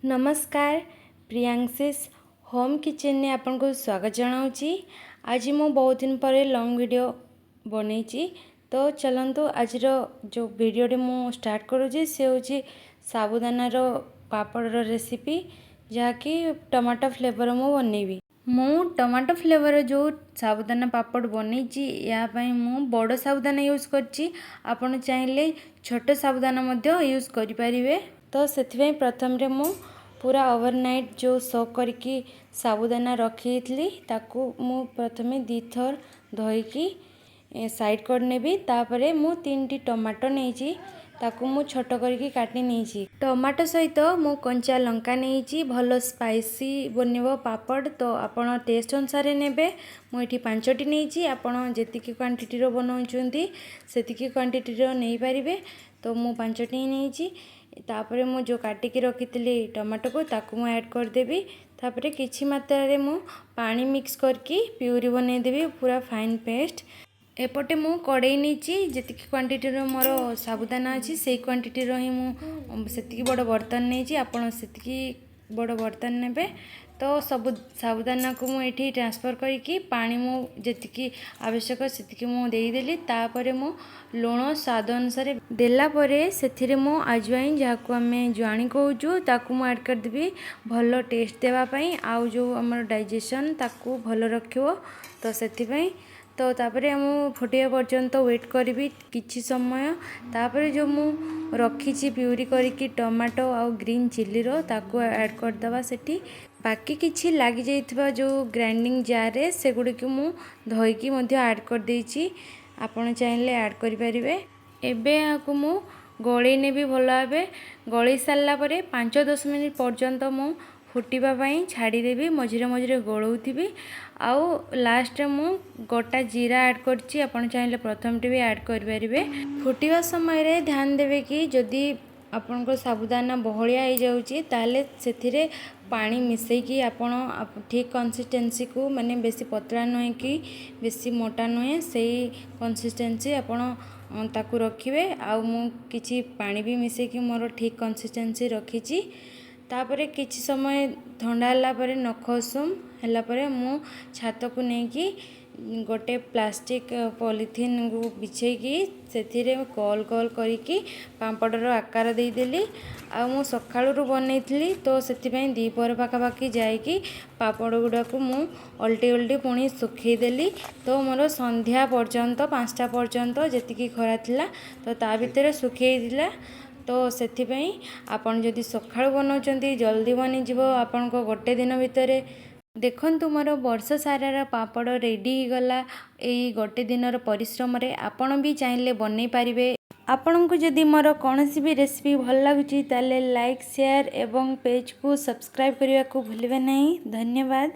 ନମସ୍କାର, ପ୍ରିୟାଂଶିସ୍ ହୋମ୍ କିଚେନରେ ଆପଣଙ୍କୁ ସ୍ୱାଗତ ଜଣାଉଛି। ଆଜି ମୁଁ ବହୁତ ଦିନ ପରେ ଲଙ୍ଗ୍ ଭିଡ଼ିଓ ବନେଇଛି। ତ ଚାଲନ୍ତୁ, ଆଜିର ଯେଉଁ ଭିଡ଼ିଓଟି ମୁଁ ଷ୍ଟାର୍ଟ କରୁଛି, ସେ ହେଉଛି ସାବୁଦାନାର ପାପଡ଼ର ରେସିପି, ଯାହାକି ଟମାଟୋ ଫ୍ଲେଭର ମୁଁ ବନେଇବି। ମୁଁ ଟମାଟୋ ଫ୍ଲେଭର ଯେଉଁ ସାବୁଦାନା ପାପଡ଼ ବନେଇଛି, ଏହା ପାଇଁ ମୁଁ ବଡ଼ ସାବୁଦାନା ୟୁଜ୍ କରିଛି। ଆପଣ ଚାହିଁଲେ ଛୋଟ ସାବୁଦାନା ମଧ୍ୟ ୟୁଜ୍ କରିପାରିବେ। ତ ସେଥିପାଇଁ ପ୍ରଥମରେ ମୁଁ ପୁରା ଓଭରନାଇଟ୍ ଯେଉଁ ସୋକ୍ କରିକି ସାବୁଦାନା ରଖିଥିଲି, ତାକୁ ମୁଁ ପ୍ରଥମେ ଦୁଇଥର ଧୋଇକି ସାଇଡ଼୍ କରିନେବି। ତାପରେ ମୁଁ ତିନିଟି ଟମାଟୋ ନେଇଛି, ତାକୁ ମୁଁ ଛୋଟ କରିକି କାଟି ନେଇଛି। ଟମାଟୋ ସହିତ ମୁଁ କଞ୍ଚା ଲଙ୍କା ନେଇଛି। ଭଲ ସ୍ପାଇସି ବନିବ ପାପଡ଼, ତ ଆପଣ ଟେଷ୍ଟ ଅନୁସାରେ ନେବେ। ମୁଁ ଏଠି ପାଞ୍ଚଟି ନେଇଛି। ଆପଣ ଯେତିକି କ୍ୱାଣ୍ଟିଟିର ବନାଉଛନ୍ତି, ସେତିକି କ୍ୱାଣ୍ଟିଟିର ନେଇପାରିବେ। ତ ମୁଁ ପାଞ୍ଚଟି ହିଁ ନେଇଛି। ତାପରେ ମୁଁ ଯେଉଁ କାଟିକି ରଖିଥିଲି ଟମାଟୋକୁ, ତାକୁ ମୁଁ ଆଡ଼୍ କରିଦେବି। ତାପରେ କିଛି ମାତ୍ରାରେ ମୁଁ ପାଣି ମିକ୍ସ କରିକି ପ୍ୟୁରି ବନେଇଦେବି, ପୁରା ଫାଇନ୍ ପେଷ୍ଟ। ଏପଟେ ମୁଁ କଡ଼େଇ ନେଇଛି। ଯେତିକି କ୍ୱାଣ୍ଟିଟିର ମୋର ସାବୁଦାନା ଅଛି, ସେଇ କ୍ୱାଣ୍ଟିଟିର ହିଁ ମୁଁ ସେତିକି ବଡ଼ ବର୍ତ୍ତନ ନେଇଛି। ଆପଣ ସେତିକି ବଡ଼ ବର୍ତ୍ତନ ନେବେ। ତ ସବୁ ସାବୁଦାନାକୁ ମୁଁ ଏଠି ଟ୍ରାନ୍ସଫର୍ କରିକି ପାଣି ମୁଁ ଯେତିକି ଆବଶ୍ୟକ ସେତିକି ମୁଁ ଦେଇଦେଲି। ତାପରେ ମୁଁ ଲୁଣ ସ୍ୱାଦ ଅନୁସାରେ ଦେଲା ପରେ ସେଥିରେ ମୁଁ ଆଜୱାଇନ୍, ଯାହାକୁ ଆମେ ଜୁଆଣି କହୁଛୁ, ତାକୁ ମୁଁ ଆଡ଼୍ କରିଦେବି ଭଲ ଟେଷ୍ଟ ଦେବା ପାଇଁ, ଆଉ ଯେଉଁ ଆମର ଡାଇଜେସନ୍ ତାକୁ ଭଲ ରଖିବ, ତ ସେଥିପାଇଁ। ତ ତାପରେ ମୁଁ ଫୁଟିବା ପର୍ଯ୍ୟନ୍ତ ୱେଟ୍ କରିବି କିଛି ସମୟ। ତାପରେ ଯେଉଁ ମୁଁ ରଖିଛି ପ୍ୟୁରି କରିକି ଟମାଟୋ ଆଉ ଗ୍ରୀନ୍ ଚିଲିର, ତାକୁ ଆଡ଼୍ କରିଦେବା ସେଠି। ବାକି କିଛି ଲାଗିଯାଇଥିବା ଯେଉଁ ଗ୍ରାଇଣ୍ଡିଙ୍ଗ ଜାର୍ରେ, ସେଗୁଡ଼ିକୁ ମୁଁ ଧୋଇକି ମଧ୍ୟ ଆଡ଼୍ କରିଦେଇଛି। ଆପଣ ଚାହିଁଲେ ଆଡ଼୍ କରିପାରିବେ। ଏବେ ଏହାକୁ ମୁଁ ଗୋଳେଇ ନେବି ଭଲ ଭାବେ। ଗୋଳେଇ ସାରିଲା ପରେ 5-10 ମିନିଟ୍ ପର୍ଯ୍ୟନ୍ତ ମୁଁ ଫୁଟିବା ପାଇଁ ଛାଡ଼ିଦେବି, ମଝିରେ ମଝିରେ ଗୋଳଉଥିବି। ଆଉ ଲାଷ୍ଟରେ ମୁଁ ଗୋଟା ଜିରା ଆଡ଼୍ କରିଛି। ଆପଣ ଚାହିଁଲେ ପ୍ରଥମଟି ବି ଆଡ଼୍ କରିପାରିବେ। ଫୁଟିବା ସମୟରେ ଧ୍ୟାନ ଦେବେ କି ଯଦି ଆପଣଙ୍କ ସାବୁଦାନା ବହଳିଆ ହେଇଯାଉଛି, ତାହେଲେ ସେଥିରେ ପାଣି ମିଶାଇକି ଆପଣ ଠିକ୍ କନସିଷ୍ଟେନ୍ସିକୁ, ମାନେ ବେଶୀ ପତଳା ନୁହେଁ କି ବେଶୀ ମୋଟା ନୁହେଁ, ସେଇ କନସିଷ୍ଟେନ୍ସି ଆପଣ ତାକୁ ରଖିବେ। ଆଉ ମୁଁ କିଛି ପାଣି ବି ମିଶାଇକି ମୋର ଠିକ୍ କନସିଷ୍ଟେନ୍ସି ରଖିଛି। ତାପରେ କିଛି ସମୟ ଥଣ୍ଡା ହେଲା ପରେ, ନଖ ଉଷୁମ ହେଲା ପରେ, ମୁଁ ଛାତକୁ ନେଇକି ଗୋଟେ ପ୍ଲାଷ୍ଟିକ୍ ପଲିଥିନ୍କୁ ବିଛେଇକି ସେଥିରେ ଗୋଲ ଗୋଲ କରିକି ପାମ୍ପଡ଼ର ଆକାର ଦେଇଦେଲି। ଆଉ ମୁଁ ସକାଳୁରୁ ବନେଇଥିଲି, ତ ସେଥିପାଇଁ ଦ୍ୱିପହର ପାଖାପାଖି ଯାଇକି ପାମ୍ପଡ଼ ଗୁଡ଼ାକୁ ମୁଁ ଓଲଟେଇ ଓଲଟେଇ ପୁଣି ଶୁଖେଇଦେଲି। ତ ମୋର ସନ୍ଧ୍ୟା ପର୍ଯ୍ୟନ୍ତ, 5ଟା ପର୍ଯ୍ୟନ୍ତ ଯେତିକି ଖରା ଥିଲା, ତ ତା ଭିତରେ ଶୁଖେଇଥିଲା। ତ ସେଥିପାଇଁ ଆପଣ ଯଦି ସକାଳୁ ବନାଉଛନ୍ତି, ଜଲ୍ଦି ବନିଯିବ ଆପଣଙ୍କ ଗୋଟେ ଦିନ ଭିତରେ। ଦେଖନ୍ତୁ, ମୋର ବର୍ଷ ସାରାର ପାମ୍ପଡ଼ ରେଡ଼ି ହେଇଗଲା ଏଇ ଗୋଟେ ଦିନର ପରିଶ୍ରମରେ। ଆପଣ ବି ଚାହିଁଲେ ବନେଇ ପାରିବେ। ଆପଣଙ୍କୁ ଯଦି ମୋର କୌଣସି ବି ରେସିପି ଭଲ ଲାଗୁଛି, ତାହେଲେ ଲାଇକ୍, ସେୟାର ଏବଂ ପେଜ୍କୁ ସବସ୍କ୍ରାଇବ୍ କରିବାକୁ ଭୁଲିବେ ନାହିଁ। ଧନ୍ୟବାଦ।